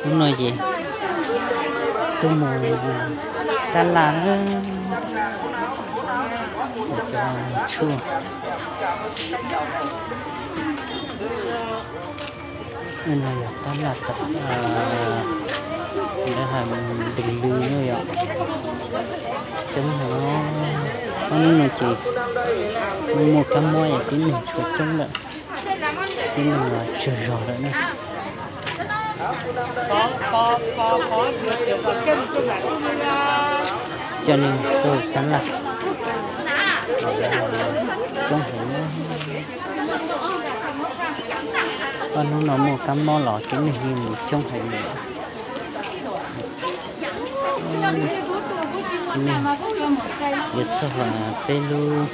Hnub no ces tuaj mus tab laj na, cov tshuaj. No yog tab laj tom, lawv hais ntees lw no yom, coob heev. Ob hnub no ces muaj kab mob es tib neeg tshuav coob lawm, tib neeg los tsawg zog lawm na. Coj nej xauj tab laj, coob heev. Ob hnub no muaj kab mob los tib neeg yeej mus coob heev li. Tib neeg yuav txog peb lub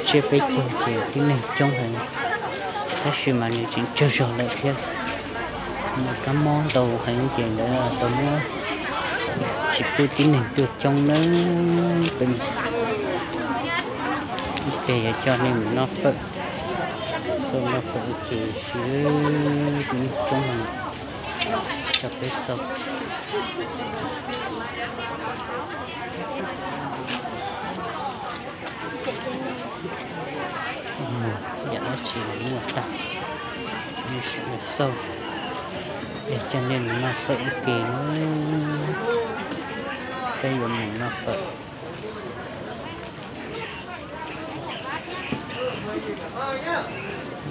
tsiab peb caug ces tib neeg coob heev, tab sis mas nws tseem tsawg zog lawm thiab. Muaj kab mob ntau heev ces lawv tau muab tsis pub tib neeg tuaj coob nawb. Ib pliag yuav coj nej mus noj fawm, xauj noj fawm ua ke si, tib neeg coob heev. Coj peb xauj. Mus yam dab tsi los muaj tag, nej sim mus xauj. Es coj nej mus noj fawm ua ke nawb, peb yuav mus noj fawm.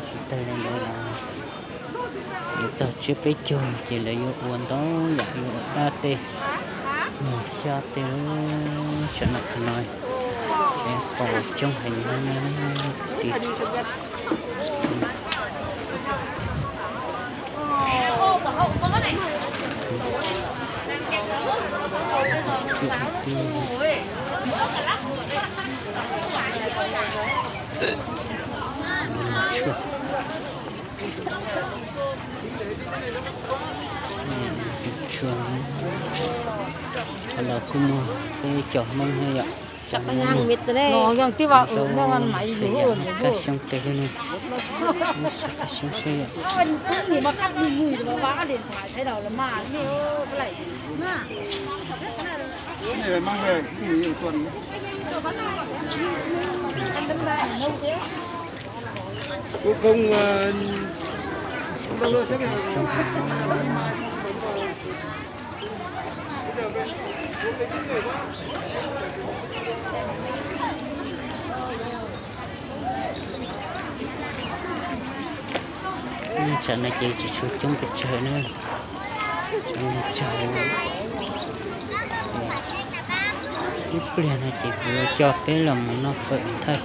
Tsis tag li ntawd los yuav txog tsiab peb caug ces lawv yuav ua ntau yam, yuav ua dab tej, mus xyab tej, sawv daws no es qau coob heev no. Tshuaj, qhov no kuj muaj peb cov Hmoob thiab yom. Kaj xyoob tej thiab ne, kaj xyoob seb yom. Tsam no ces tsis tshua coob pes tsawg na, tsawg. Ib pliag no ces kuv yuav coj peb los mus noj fawm ntag,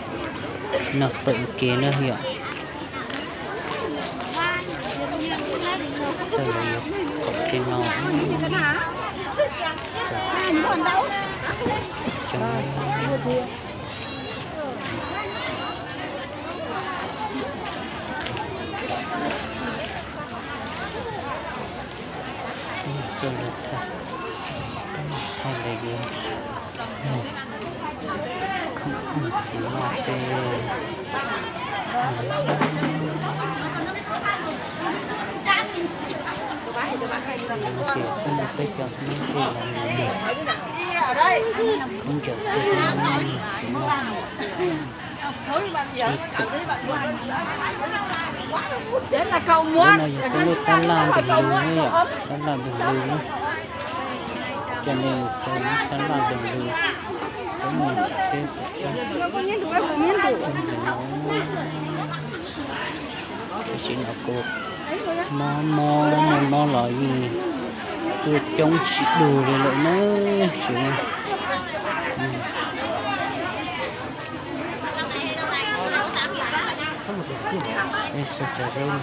noj fawm ua ke na yom. Xauj lawv yuav kom tej no. Xauj lawv thaij, thaij lawv yuav khoom txiv maj tej. Ces peb cov Hmoob tej los mus mus khaub ncaws tej, txiv maj. Lub no yog peb lub tab laj ntees lw na yom, tab laj ntees lw na. Coj nej xauj lub tab laj ntees lw, peb mus seb puas coob. Tam sim no kuj mob mob mob mob los yeej tuaj coob tsis dua li lawm na, tsis Peb xauj cov zaub no.